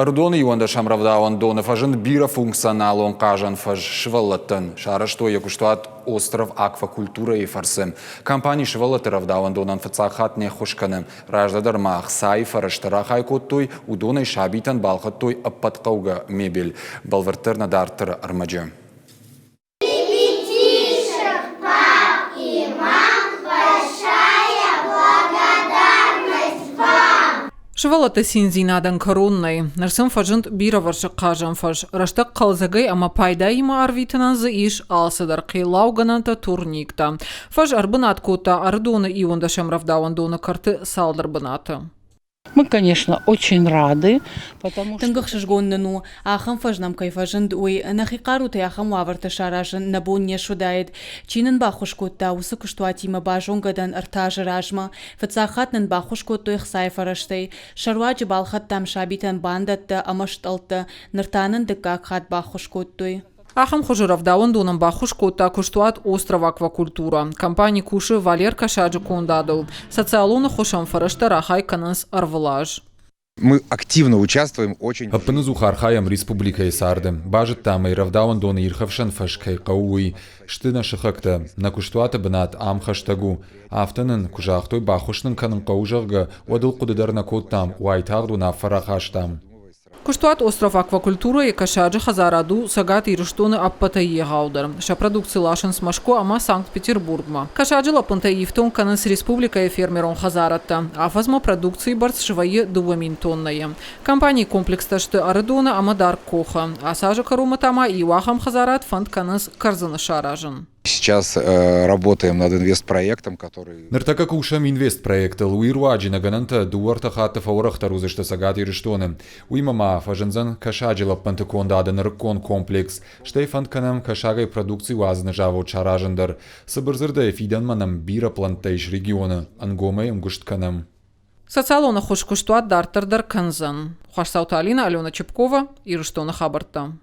Ӕрыдоны иуӕндӕсӕм рӕвдауӕндоны фӕзынд бирӕфункционалон хъазӕн фӕз сывӕллӕттӕн. Сарӕзтой йӕ куыстуат «Остров аквакультурӕйы» фӕрцы. Компани сывӕллӕтты рӕвдауӕндонӕн фыццаг хатт не ххуыс кӕны. Раздӕр ма ӕхцайы фӕрӕзтӕ рахай кодтой, уыдонӕй сабитӕн балхӕдтой ӕппӕт хъӕугӕ мебель. Бӕлвырддӕр нӕ дарддӕры ӕрмӕджы. Ребятишек, пап и мам, большая благодарность вам! Сывӕллӕтты циндзинадӕн кӕрон нӕй. Ныр сын фӕзынд бирӕвӕрсыг хъазӕн фӕз. Рӕстӕг хъӕлдзӕгӕй ӕмӕ пайдаимӕ арвитынӕн дзы ис алцыдӕр хъеллаугӕнӕнтӕ, турниктӕ. Фӕз ӕрбынат кодта Ӕрыдоны иуӕндӕсӕм рӕвдауӕндоны кӕрты цалдӕр бынаты. Мы, конечно, очень рады, потому Тынг ӕхсызгон нын у, ахӕм фӕз нӕм кӕй фӕзынд, уый. Нӕхи хъарутӕй ахӕм уавӕртӕ саразын нӕ бон не суыдаид. Чи нын баххуыс кодта, уыцы куыстуатимӕ базонгӕ дӕн ӕртӕ азы размӕ. Фыццаг хатт нын баххуыс кодтой ӕхцайы фӕрӕзтӕй. Сӕ руаджы балхӕдтам сабитӕн бандӕттӕ ӕмӕ стъӕлттӕ. Ныр та нын дыккаг хатт баххуыс кодтой. Ахӕм хуызы рӕвдауӕндонӕн баххуыс кодта куыстуат «Остров Аквакультура». Компани кусы Валер кӕсаджы кондадыл. Социалон ӕххуысӕн фӕрӕзтӕ рахай кӕнынц ӕрвылаз. Мы активно участвуем очень. Ӕппынӕдзух архайӕм республикӕйы царды. Базыдтам ӕй, рӕвдауӕндоны ирхӕфсӕн фӕз кӕй хъӕуы, уый. Сты нӕ сыхӕгтӕ. Нӕ куыстуаты бынат ам хӕстӕг у. Афтӕ нын, куы загътой, баххуыс нын кӕнын хъӕуы, зӕгъгӕ, уӕд ыл хъуыды дӕр нӕ кодтам, уайтагъд уынаффӕ рахастам. Куыстуат «Остров Аквакультурӕ-йы кӕсаджы хӕдзарад у Цӕгат Ирыстоны ӕппӕтӕй егъаудӕр. Сӕ продукци ласынц Мӕскуы ӕмӕ Санкт-Петербургмӕ. Кӕсаджы лӕппынтӕ ифтонг кӕнынц республикӕйы фермерон хӕдзарадтӕ. Афӕдзмӕ продукцийы бӕрц свӕййы 2000 тоннӕйы. Компанийы комплекстӕ сты Ӕрыдоны ӕмӕ Даргкохы. Ацы азы кӕронмӕ та ма иу ахӕм хӕдзарад фӕнд кӕнынц Кӕрдзыны саразын. Сейчас работаем над инвестпроектом, который... Ныртӕккӕ кусӕм инвестпроектыл. Уый руаджы нӕ гӕнӕнтӕ дыууӕ-ӕртӕ хатты фӕуӕрӕхдӕр уыдзысты Цӕгат Ирыстоны. Уыимӕ ма фӕзындзӕн кӕсаджы лӕппынты кондады нырыккон комплекс. Стӕй фӕнд кӕнӕм кӕсагӕй продукци уадзыны завод саразын дӕр. Цыбырдзырдӕй, фидӕнмӕ нӕм бирӕ плӕнттӕ ис регионы, ӕнгомӕй ӕмгуыст кӕнӕм. Социалон ӕххуыс куыстуат дарддӕр дӕр кӕндзӕн. Хуасдзауты Алинӕ, Алена Чепкова, Ирыстоны хабӕрттӕ.